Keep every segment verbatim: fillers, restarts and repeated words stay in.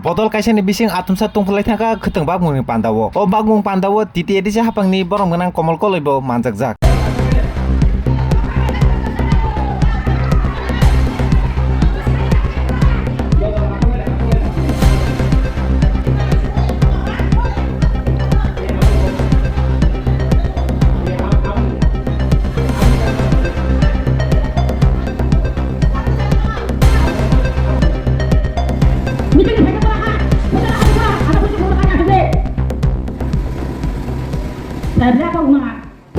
Bodol kaisani bising atumsa tongphlai thangkha khwtwng bakmungni pandao. O bakmung pandao T T A D C haphangni borom gwnang Komol Koloi bo manjakjak.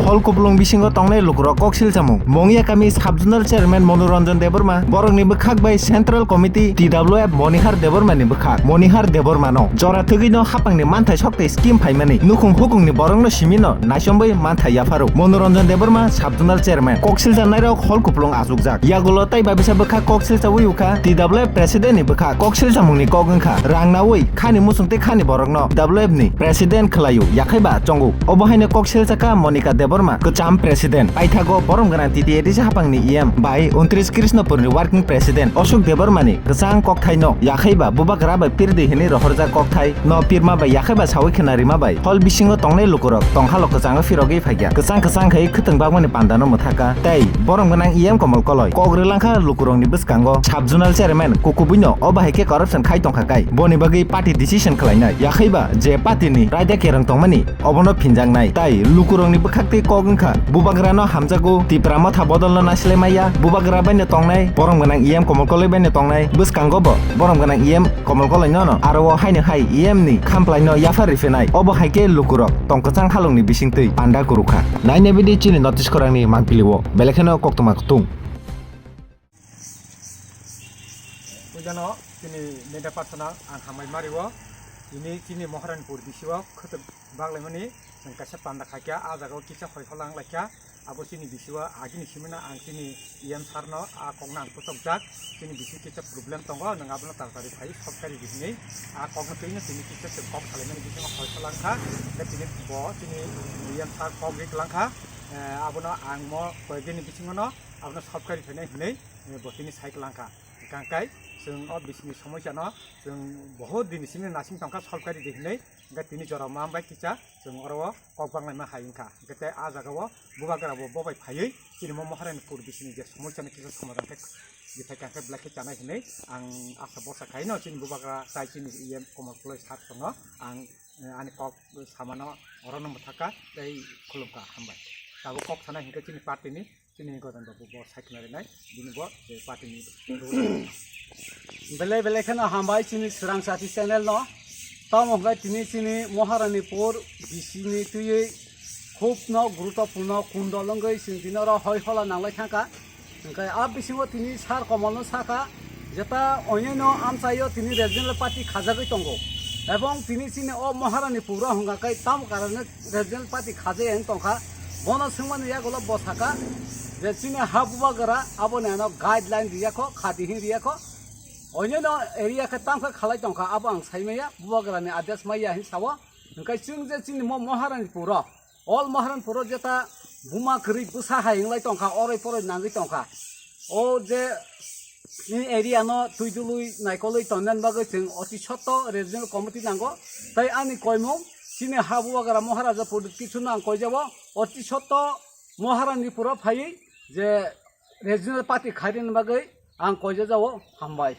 Hol kupulung bisingo tongnai lukurok kok silchamung. Mongya kami sub-zonal chairman Manoranjan Debbarma, borokni bwkhak bai central committee T W F Monihar Debbarmani bwkhak. Monihar Debbarmano jora thwgwino haphangni manthai sok tei scheme phaimani nukhung hukungni borokno simino naisomwi manthai yapharo. Manoranjan Debbarma sub-zonal chairman. Kok silcharnairok hol kupulung achukjak. Yagulo tei babisa bwkhak kok silchawi ukha T W F president ni bwkhak. Kok silchamungni kok wngkha rang nawi khani muchung tei khani borokno T W F ni president khwlaio, yakhaiba chongo. Obo haino kok silchakha Monika Debbarma, kwcham president. Paithago borom gwnang T T A D C haphangni E M bai untris Krishnapurni working president Ashok Debbarmani kwchang kokthaino yakhaiba bubagra bai pirdi hinwi rohorjak kokthai no pirma bai yakhaiba sawi khna rima bai hol bisingo tongnai lukurok tongkhalo kwchango phirogwi phaikha. Kwchang kwchang khai khwtwng bakmani pandano mwthakha tei borom gwnang E M Komol Koloi kok rwlangkha lukurokni bwskango sub-zonal chairman kukubuino o bahai khe corruption khai tongkha kai. Boni bagwi party decision khwlainai. Yakhaiba je party ni raida kereng tongmani obono phinjaknai. Tai lukurokni bwkhaktwi kok wngkha, bubagrano hamjago, Tipra Motha bodolno nasilai maya, bubagra baino tongnai, borom gwnang E M Komol Koloi baino tongnai, bwskango bo borom gwnang E M Komol Koloi nono aro o haino hai E M ni khamplaino yaphar riphinai. Obo hai khe lukurok tong kwchang halongni bisingtwi panda kurukha. Naina bidi chini notice khorangni mangpili o, belai kheno koktwma kutung. Puijano chini media personnel ang hambai mario. Ini chini Moharanpur bisio khwtwk baglaimani chwng kaisa panda khaikha, a jagao kisa hoi holang laikha. Abo chini bisio agini simino ang chini E M sir no a kokno ang puchokjak. Chini bisio kisa problem tongo, nwng abono taratari phai sorkari di hinwi a kokno twino tini kisa chwng kok salaimani bisingo hoi holang kha. Tei tini bo chini E M sir kok ri kwlang kha. Eh, abono ang mo koyekdini bisingono abono sorkari phainai hinwi, eh, bo tini sai kwlang kha. Hwnkhe chwng o bisingni somoisano chwng bohot dini simi nasing tongkha sorkari di hinwi, hwnkhe tini jora ma bai kisa chwng oro o kok banglaima hai wngkha. Hwnkhe tei a jagao bubagra bo bobai phaiwi chini mo Moharanpur bisingni je somoisano kisa somadhan khe, jethai khe belai khe chanai hinwi ang asa bhorsa khaino chini bubagra tai chini E M Komol Koloi sir tongo. Ang, eh, ani kok samano orono mwthaka tei khulumkha, hambai. Tabuk kok sana hinkhe chini party ni, chini Godan Babu bo saikna rinai, bini bo je party ni role. Belai belai kheno hambai chini Swrang Sati channel no. Tamo hwnkhe tini chini Moharanipur bisini twiwi khub no guruttopurno kundol wngwi chwng tini oro hoi hola nanglai thangkha. Hwnkhe a bisingo tini sir Komolno sakha, jeta onyoino amchaio tini regional party khajagwi tongo. Ebong tini chini o Moharanipuro hwnkha khe tamo karone regional party khajaya wng tongkha. Bono swngmani yagulo bo sakha je chini ha bubagra aboni ano guideline riyakho, khadi hin riyakho. Onyoino area khe tamkhe khalai tongkha, abo ang saimaya, bubagrani adesh maya hin sao. Hwnkhe chwng je chini mo Moharanipuro All Moharanpuro jeta buma kwrwi bwsa hai wnglai tongkha, oroi poroi nangwi tongkha. O je chini area no twi dului naikolwi tongna bagwi chwng oti sotto regional committee nango. Tai ani koimung chini ha bubagra Maharaja Pradyut Kishore no ang koijabo oti sotto Moharanipuro phaiwi je regional party khairina bagwi ang koijajao, hambai.